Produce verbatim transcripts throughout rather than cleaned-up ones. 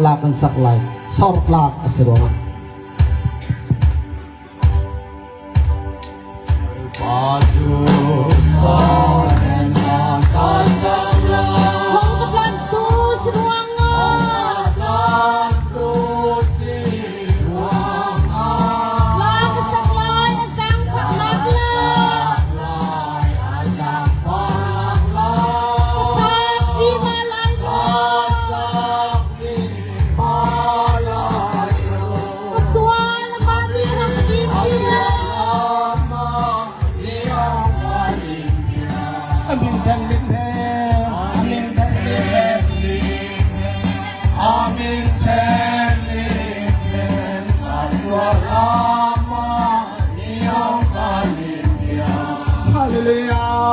Lâk kan sak lai, sawr lâk asi ruangah. Hawng ka tlantu asi ruangah. Lâk kan sak lai, a zang fak lâk lai. Ka sak pi ma lai lai. Hallelujah.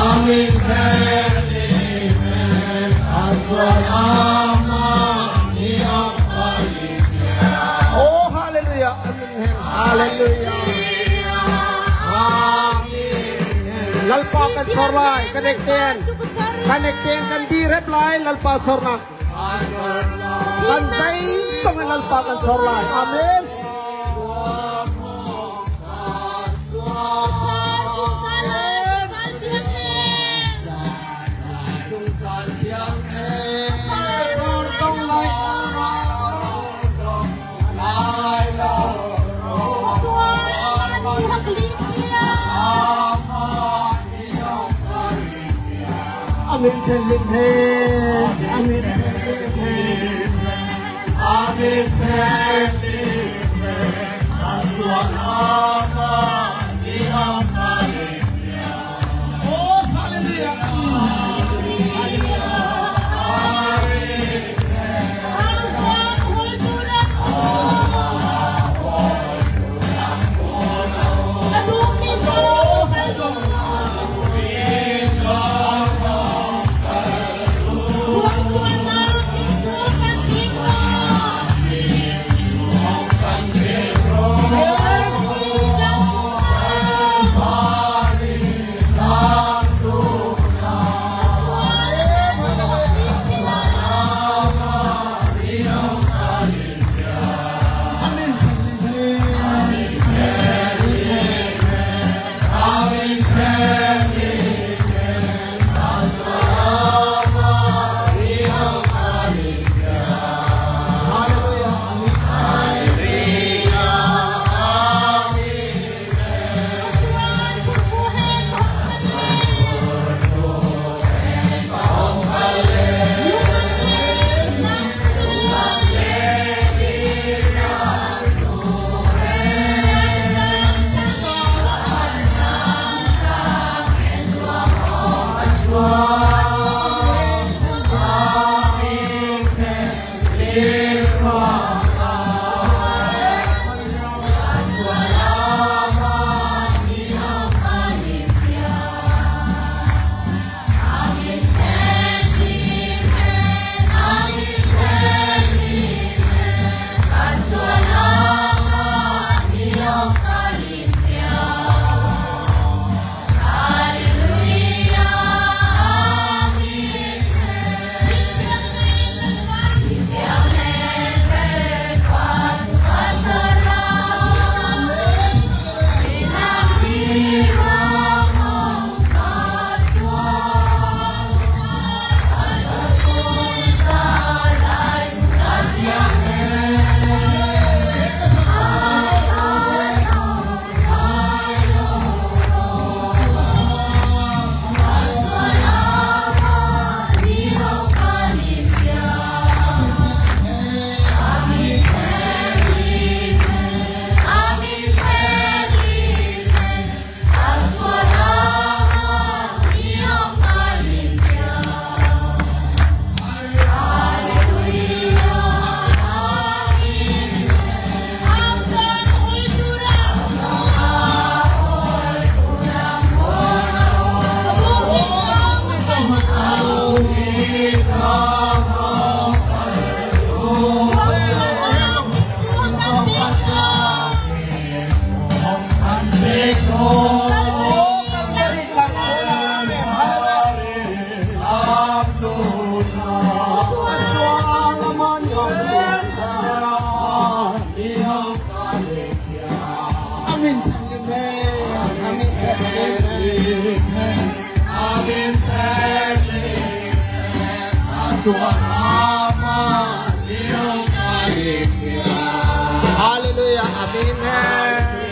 Amen. Oh, hallelujah. Amen. Hallelujah. Amen. Lalpa kan sawr lai, kan ekteng. Kan ekteng kan dîr hep lai, Lalpa sawrnâk. Kan zei sawng hen Lalpa kan sawr lai. Amen. Amen. Amen. Oh, hallelujah. Haleluya. Amen.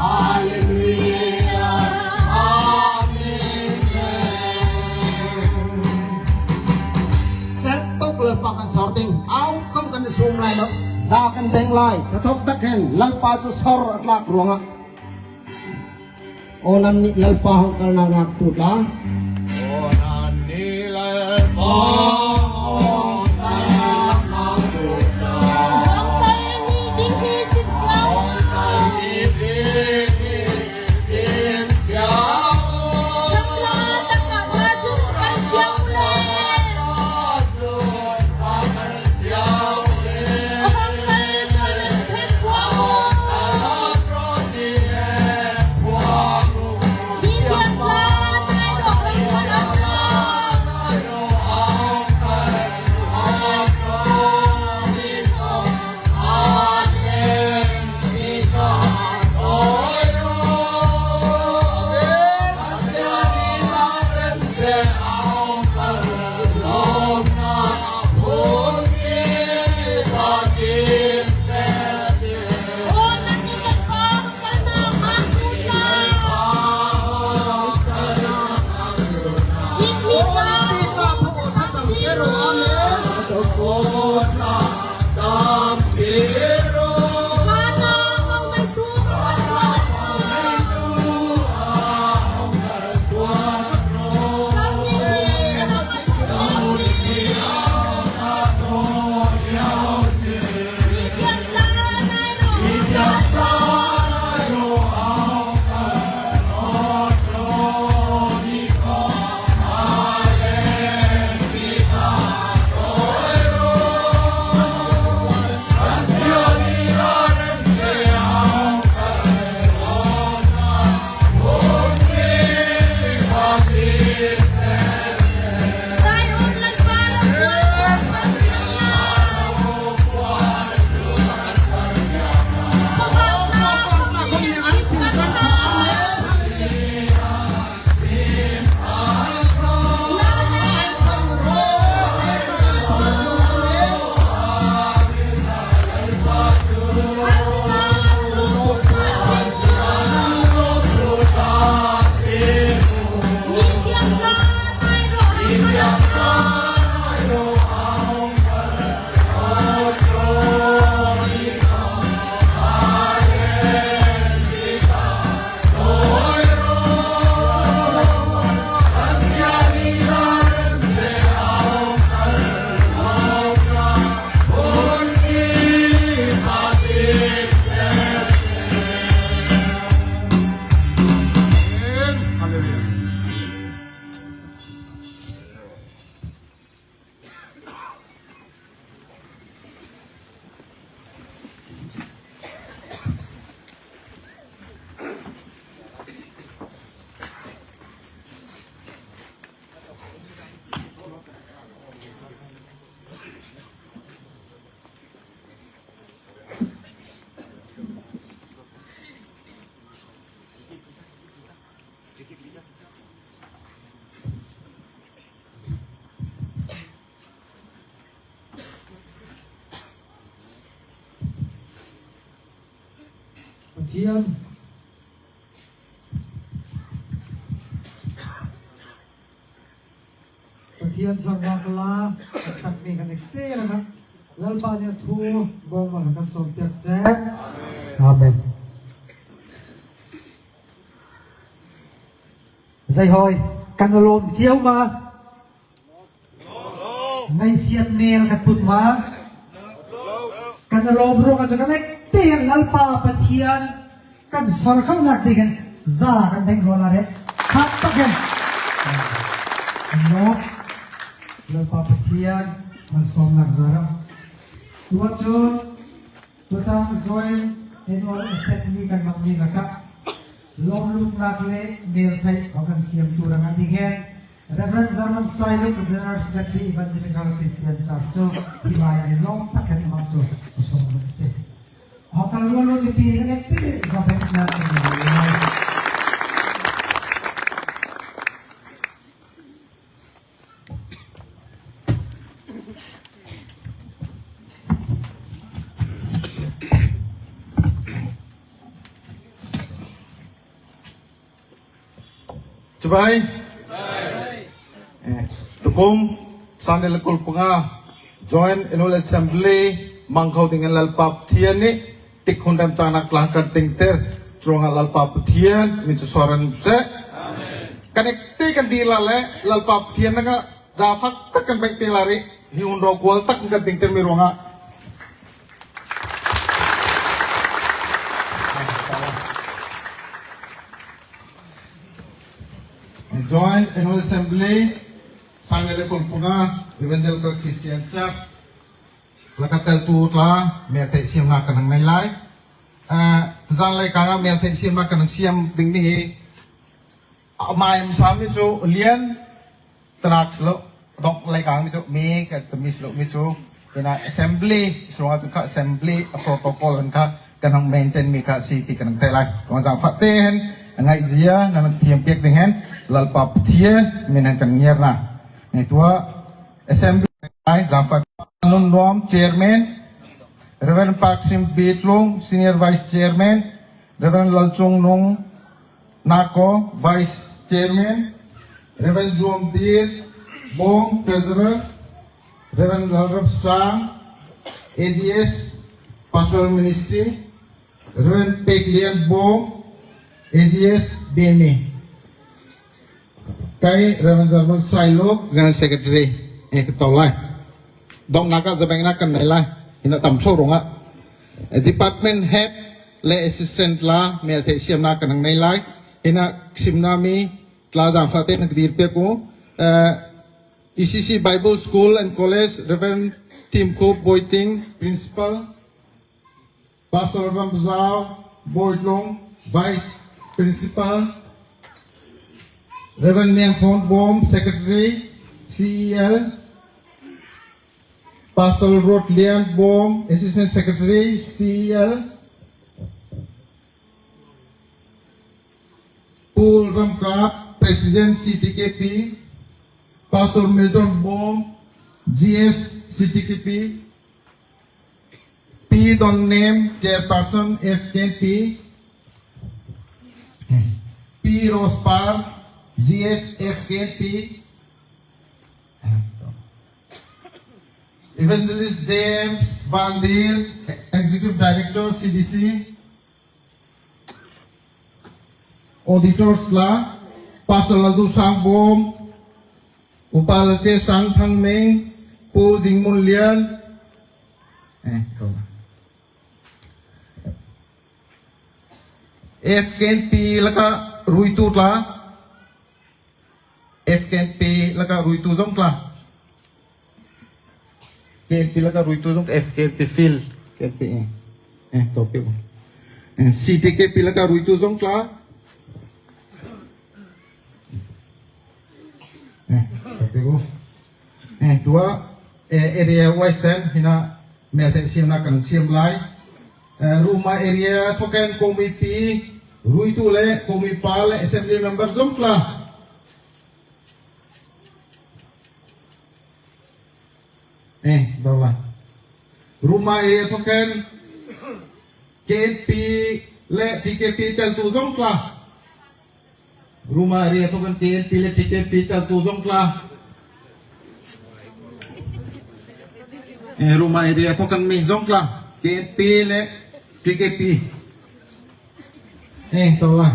Haleluya. Amen. Cherh tawk Lalpa kan sawr ding. Au, khawm kan sum lai lo. Za kan deng lai. Tha thawk tak hen Lalpa chu sawr a tlâk ruangah. Aw nannih Lalpa hawng kalnâk ngâktu tla. Aw nannih Lalpa hawng kalnâk ngâktu tla. Pathian, Pathian sawrnâk la a sak mi kan ektê lakah Lalpa nih thu bâwm ah kan sawm piak seh. Amen. Zei hâwi, kan lâwm chiau ma? Ngaihsiat mêl kan put ma? Kan lâwm ruangah chu kan ektê hen Lalpa Pathian kan sawr khonâk ding hen za kan deng rual a reh. Khâk tak hen. Kan lâwm Lalpa Pathian malsâwmnâk zârah. Tuah chun, Tuatang Joint Annual Assembly kan mang mi lakah lâwmlûtnâk leh mêl theih hawng kan siamtu rangah ding hen Reverend Zarman Sailuk, General Secretary, Evangelical Christian Church chu hi lai ah lâwm tak hen amah chu a sawm lut asi. Hawng kan rual lut mipi nih kan ektê hen za benghnâk kan nei. Chibai. Eh, tukum, sâng nih leh kul panga, Joint Annual Assembly mang kho ding hen Lalpa Pathian nih tik hun remchângnâk tla kan tingtir, churuangah Lalpa Pathian min chu sawr hen seh. Kan ektê kan dîr lai leh Lalpa Pathian lakah zâfâk tak kan beihtê lai rih. Hi hun rokual tak kan tingtir mi ruangah. Joint Annual Assembly, sâng nih leh kul panga, Evangelical Christian Church lakah teltu tla mêl theih siamnâk kan hawng nei lai. Ah, tuzân leikâng ah mêl theih siamnâk kan hawng siam ding mi hi a mâi a sâm mi chu lian tanâk silo, dawngh leikâng mi chu mêk a timi silo mi chu. Hinah assembly, sungah tu kha assembly a protocol hen kha kan hawng maintain mi kha asi ti kan hawng theih lai. Kan zângfahtê hen a ngaihzia nan thiam piak ding hen Lalpa Pathian min hen kan ngiar na. Nih tuah assembly lai zângfahtê Nun Nuam, Chairman, Reverend Paksim Bitlung, Senior Vice Chairman, Reverend Lalchung Nung Nako, Vice Chairman, Reverend Zuamdir Bawm, Treasurer, Reverend Lalrap Sang, A G S, Pastoral Ministry, Reverend Pek Lian Bawm, A G S, B M A. Kei Reverend Zarman Sailuk, General Secretary, eh, ka tawh lai. Dawnghnâk ah za benghnâk kan nei lai. Hinah tam so ruangah. Eh, department head leh assistant tla mêl theih siamnâk kan hawng nei lai. Hinah sim na mi tla zângfahtê hen ka dîr piak u. Eh, E C C Bible School and College, Reverend Tim Khup Boiting, Principal. Pastor Ramzau Boitlung, Vice Principal, Reverend Niang Thon Bawm, Secretary, C E L, Pastor Rod Lian Bawm, Assistant Secretary, C E L, Paul Ramkap, President, C T K P, Pastor Milton Bawm, G S, C T K P, P Don Nem, Chairperson, F K P. P Rose Par, G S, F K P. Evangelist James Van Dil, Executive Director, C D C. Auditors tla, Pastor Lalduhsang Bawm, Upa Lalchesang Thangmeng, Pu Zingmun Lian. Eh, F K N P lakah ruitu tla. F K N P lakah ruitu zawng tla. K N P lakah ruitu zawng, F K N P field, K N P, eh. Eh, topic. Eh, C T K P lakah ruitu zawng tla. Eh, topic. Eh, tuah, eh, area wise hen, hinah, mêl theih siamnâk kan siam lai. Eh, Ruma area thawk hen komipi, ruitu leh, komipa leh, assembly member zawng tla. Eh, dawla. Ruma area thawk hen, K N P leh T K P teltu zawng tla. Ruma area thawk hen K N P leh T K P teltu zawng tla. Eh, Ruma area thawk hen mi zawng tla. K N P leh T K P. Eh, tawh la.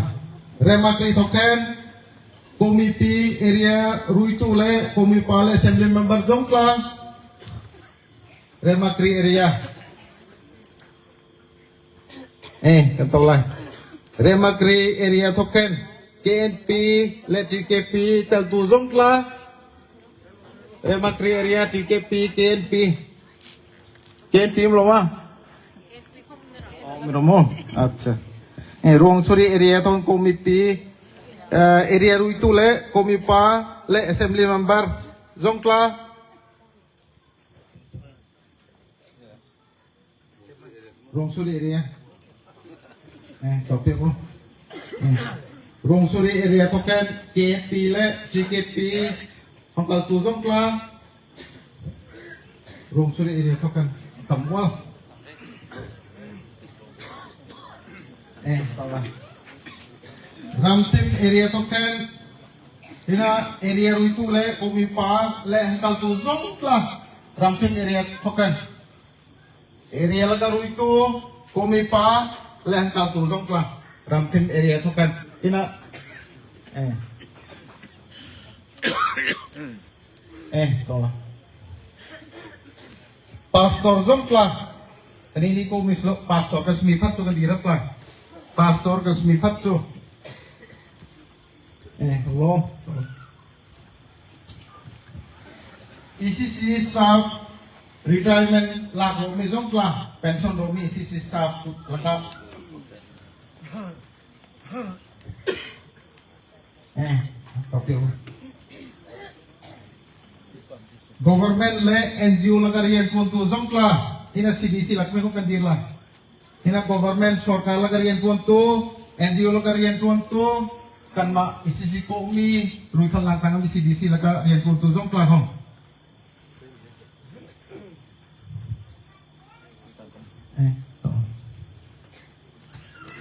Remakri thawk hen Kawmipi area ruitu leh Kawmipa leh assembly member zawng tla. Remakri area. Eh, kan tawh lai. Remakri area thawk hen K N P leh T K P teltu zawng tla. Remakri area T K P, K N P. K N P um lo ma? Oh, mi rom mo. Acha. Eh, Ruangsuri area thawk hen Kawmipi, eh, area ruitu leh Kawmipa leh assembly member zawng tla. Ruangsuri area. Eh, tawh pek u. Eh. Ruangsuri area thawk hen K N P leh T K P hawng kaltu zawng tla. Ruangsuri area thawk hen tam ual. Eh, tawh la. Ramthim area thawk hen Hina area ruitu leh Kawmipa leh hawng kaltu zawng tla. Ramthim area thawk hen. Area lakah ruitu, Kawmipa leh hawng kaltu zawng tla. Ramthim area thawk hen. Hina. Eh. Eh, tawh la. Pastor zawng tla. Ani ni ko mi slo, pastor kan smi phat tu kan dîr tla. Pastor kan smi phat tu. Eh, lo. E C C staff retirement lâk rawh mi zawng tla, pension rawh mi E C C staff lakah. Eh, tawh pek u. Government leh N G O lakah rianṭuantu zawng tla, hina C D C lak mi ko kan dîr lai. Hina government, sorkar lakah rianṭuantu, N G O lakah rianṭuantu, kanmah E C C ko mi, ruikhalh lâk tang mi C D C lakah rianṭuantu zawng tla hawng. Eh,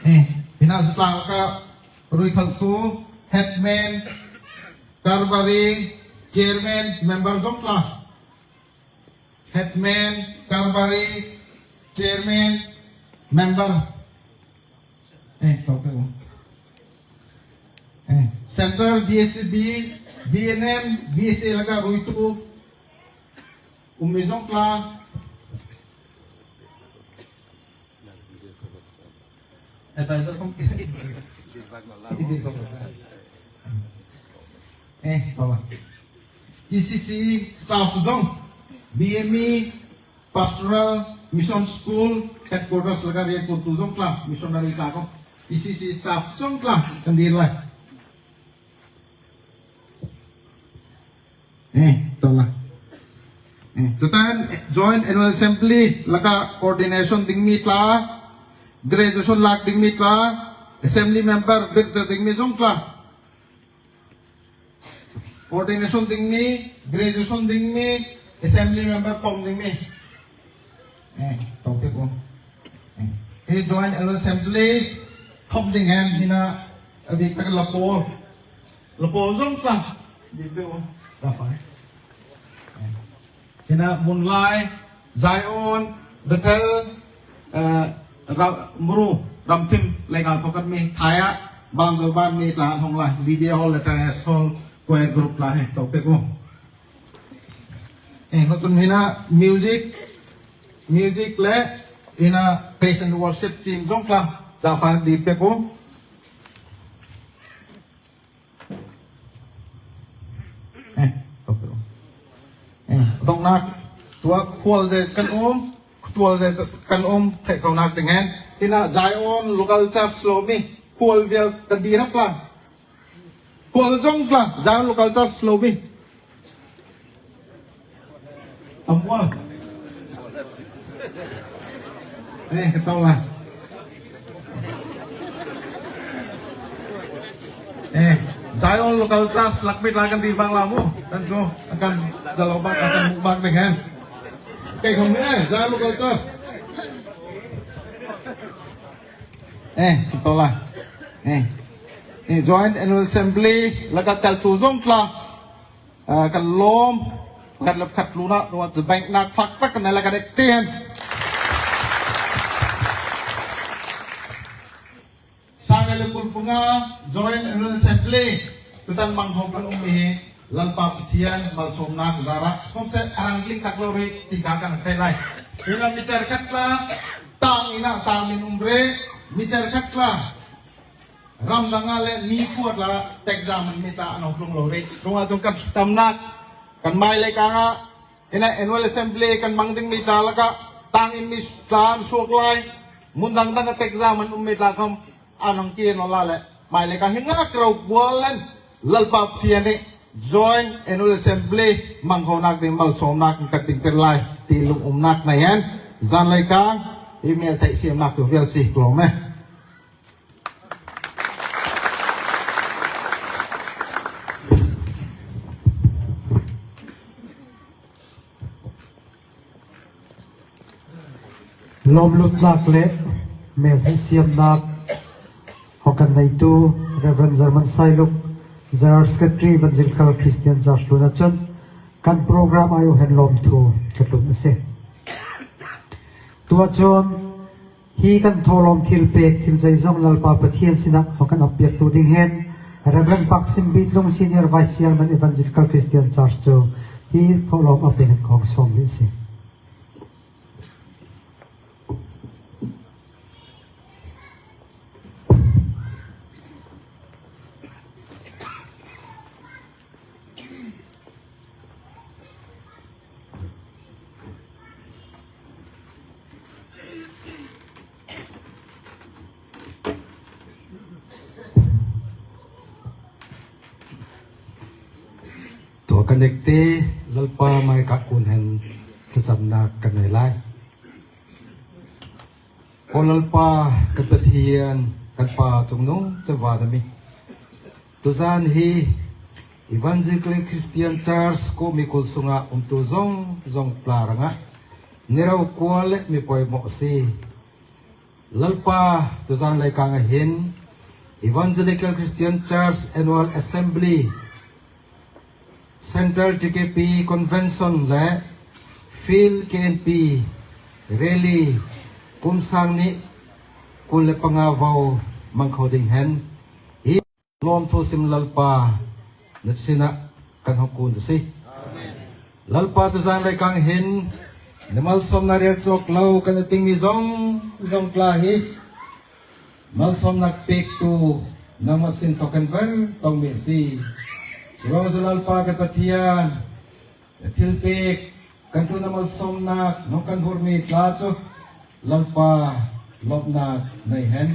eh, hina zu tla lakah ruikhalhtu, headman, karbari, chairman, member zawng tla. Headman, karbari, chairman, member. Eh, tawh pek u. Eh, Central B S B, B N M, B S A lakah ruitu um mi zawng tla. Advisor khawm. Eh, tawh la. E C C staff zawng, B M E, Pastoral Mission School, Headquarters lakah rianṭuantu zawng tla, missionary tla khawm. E C C staff zawng tla kan dîr lai. Eh, tawh la. Eh, tutan Joint Annual Assembly lakah ordination ding mi tla, graduation lâk ding mi tla, assembly member birthday ding mi zawng tla. Ordination ding mi, graduation ding mi, assembly member pawm ding mi. Eh, tawh pek u. Eh, hi Joint Annual Assembly thawk ding hen hina a bîk tak la pawl. La pawl zawng tla. Bîk pek u. La fai. Eh. Hina Munlai, Zion, Bethel, eh, Ra-, Muru, Ramthim, leikâng thawk hen mi, Thaya, Bangkal ban mi tla an hawng lai, Lydia Hall, Letters Hall, choir group tla hi, tawh pek u. Eh, hawtun hina music, music leh hina praise and worship team zawng tla, zâ fân dîr pek u. Eh, tawh pek u. Eh, dongnâk, tuah khualzâ kan um, khualzâ kan um, theih khonâk ding hen. Hina Zion Local Church lo mi, khual vial kan dîr hâ plan. Khual zawng tla, Zion Local Church lo mi. Tam ual. Eh, ka tawng la. Eh, Zion Local Church lak mi tla kan dîr bang la mu. Kan chu, kan da lo bang, kan mukbang ding hen. Kei khawm ni, eh, Zion Local Church. Eh, tawh lai. Eh. Eh, Joint Annual Assembly lakah teltu zawng tla, ah, kan lâwm, pakhat leh pakhat tlûnah ruat zabengnâk fâk tak kan nei lai kan ektê hen. Sâng nih leh kul panga Joint Annual Assembly tutan mang hawng kan um mi hi Lalpa Pathian malsâwmnâk zârah sâwmseh a rang tling tak lo rih ti kha kan theih lai. Hinah mi cherkhat tla tâng inah tâng min um rih, mi cherkhat tla ram dangah leh mi khuate tla exam an mi tla an hawng tlung lo rih. Ruangah chun kan thlachamnâk kan mâi leikâng ah, hinah Annual Assembly kan mang ding mi tla lakah tâng in mi tla an suak lai. Mun dang dang ah exam an um mi tla khawm an hawng kîr lo lai leh mâi leikâng hi ngâk rokual hen Lalpa Pathian nih Joint Annual Assembly mang khonâk ding malsâwmnâk kan tingtir lai ti lungumnâk nei hen zân leikâng hi mêl theih siamnâk chu vial si klawm e. Lâwmlutnâk leh mêl theih siamnâk hawng kan neitu Reverend German Sailuk, General Secretary, Evangelical Christian Church tlûnah chun kan program aiawh hen lâwmthu ka tlun asi. Tuah chun hi kan thawhlâwm thilpêk thil zeizawng Lalpa Pathian sinah hawng kan ap piaktu ding hen Reverend Pak Sim Bit Lung, Senior Vice Chairman, Evangelical Christian Church chu hi thawhlâwm ap ding hen ka hawng sâwm mi asi. Tuah kan ektê, Lalpa mâi kah kûn hen thlachamnâk kan nei lai. Aw Lalpa kan Pathian, kan Pa chungnung chavâna mi, tuzân hi Evangelical Christian Church Kawhmi kul sungah umtu zawngzawng tla rangah ni rokual leh mi pawimawh asi. Lalpa, tuzân leikâng ah hin Evangelical Christian Church Annual Assembly, Central T K P Convention leh Field K N P Rally kum sâng nih kul leh panga vâ mang kho ding hen hi lâwmthu sim Lalpa na sinah kan hawng kûn asi. Lalpa, tuzân leikâng hin na malsâwmnâk rêl châwk lo kan ting mi zawngzawng tla hi malsâwmnâk pêktu nangmah sin thawk hen ver tawng mi asi. Churuangah chu Lalpa kan Pathian, thilpêk kan tlûnah malsâwmnâk nawng kan hur mi tla chu Lalpa, lâwmhnâk nei hen.